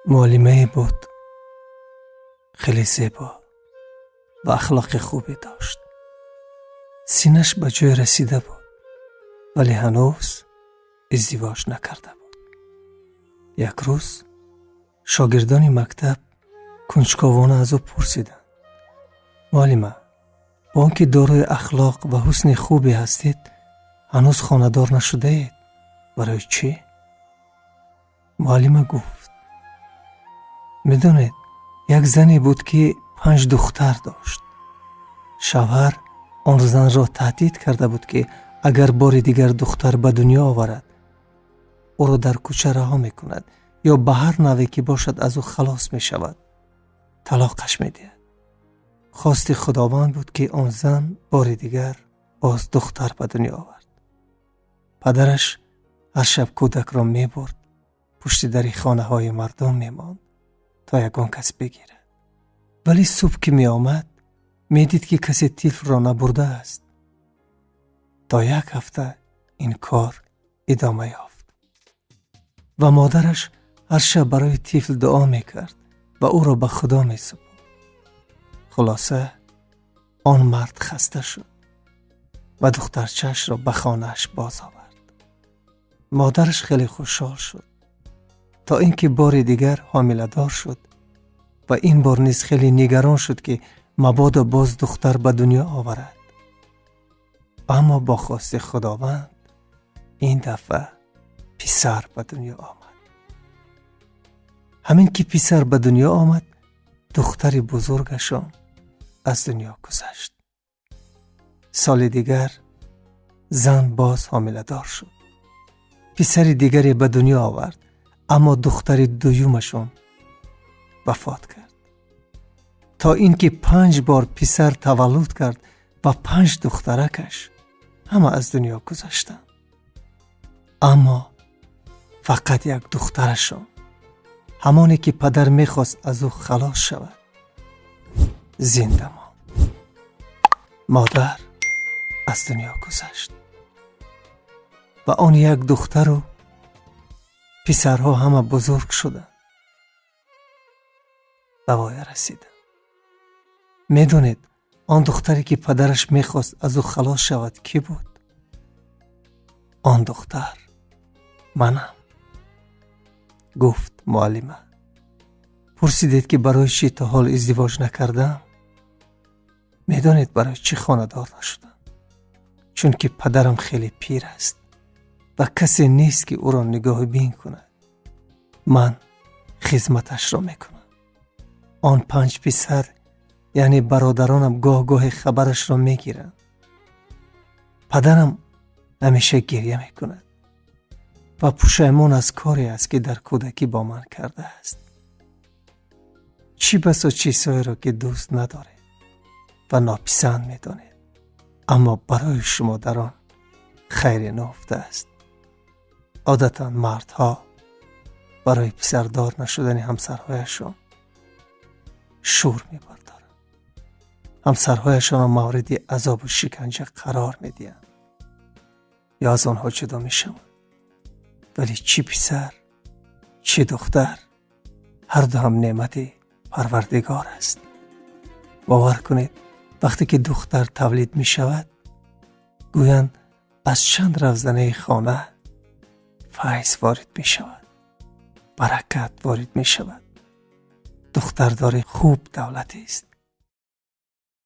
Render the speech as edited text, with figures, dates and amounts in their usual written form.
Муаллимае буд, хеле зебо ва ахлоқи хубе дошт. Синнаш ба ҷое расида буд, вале ҳанӯз издивоҷ накарда буд. Як рӯз шогирдони мактаб кунҷковона аз ӯ пурсиданд: «Муаллима, бо он ки дорои ахлоқ ва ҳусни хубе ҳастед, ҳанӯз хонадор нашудаед, барои чӣ?» Муаллима гуфт: «Медонед, як зане буд, ки панҷ духтар дошт. Шавҳар он занро таҳдид карда буд, ки агар бори дигар духтар ба дунё оварад, ӯро дар кӯча раҳо мекунад ё ба ҳар навъе ки бошад, аз ӯ халос мешавад, талоқаш медиҳад. Хости Худованд буд, ки он зан бори дигар боз духтар ба дунё овард. Падараш ҳар шаб кӯдакро мебурд, пушти дари хонаҳои мардум мемонд, то ягон кас бигирад. Вале субҳ ки меомад, медид, ки касе тифлро набурдааст. То як ҳафта ин кор идома ёфт ва модараш ҳар шаб барои тифл дуо мекард ва ӯро ба Худо месупурд. Хулоса, он мард хаста шуд ва духтарчаашро ба хонааш боз овард. Модараш хеле хушҳол шуд, то ин ки бори дигар ҳомиладор шуд ва ин бор низ хеле нигарон шуд, ки мабодо боз духтар ба дунё оварад. Аммо бо хости Худованд ин дафъа писар ба дунё омад. Ҳамин ки писар ба дунё омад, духтари бузургашон аз дунё гузашт. Соли дигар зан боз ҳомиладор шуд, писари дигаре ба дунё овард, аммо духтари дуюмашон вафот кард. То ин ки панҷ бор писар таваллуд кард ва панҷ духтаракаш ҳама аз дунё гузаштанд. Аммо фақат як духтарашон, ҳамоне ки падар мехост аз ӯ халос шавад, зинда монд. Модар аз дунё гузашт ва он як духтару писарҳо ҳама бузург шуданд, ба воя расиданд. Медонед, он духтаре ки падараш мехост аз ӯ халос шавад, кӣ буд? Он духтар манам», гуфт муаллима. «Пурсидед, ки барои чӣ то ҳол издивоҷ накардам. Медонед, барои чӣ хонадор нашудам? Чунки падарам хеле пир аст ва касе нест, ки ӯро нигоҳубин кунад. Ман хизматашро мекунам. Он панҷ писар, яъне бародаронам, гоҳ-гоҳе хабарашро мегиранд. Падарам ҳамеша гирья мекунад ва пушаймон аз коре аст, ки дар кӯдакӣ бо ман кардааст. Чӣ басо чизҳоеро, ки дӯст надоред ва нописанд медонед, аммо барои шумо дар он хайре нуҳуфтааст. Одатан мардҳо барои писардор нашудани ҳамсарҳояшон шӯр мебардоранд, ҳамсарҳояшонро мавриди азобу шиканҷа қарор медиҳанд ё аз онҳо ҷудо мешаванд. Вале чӣ писар, чӣ духтар, ҳарду ҳам неъмати Парвардигор аст. Бовар кунед, вақте ки духтар тавлид мешавад, гӯянд, аз чанд равзанаи хона файз ворид мешавад, баракат ворид мешавад. Духтардорӣ хуб давлатест».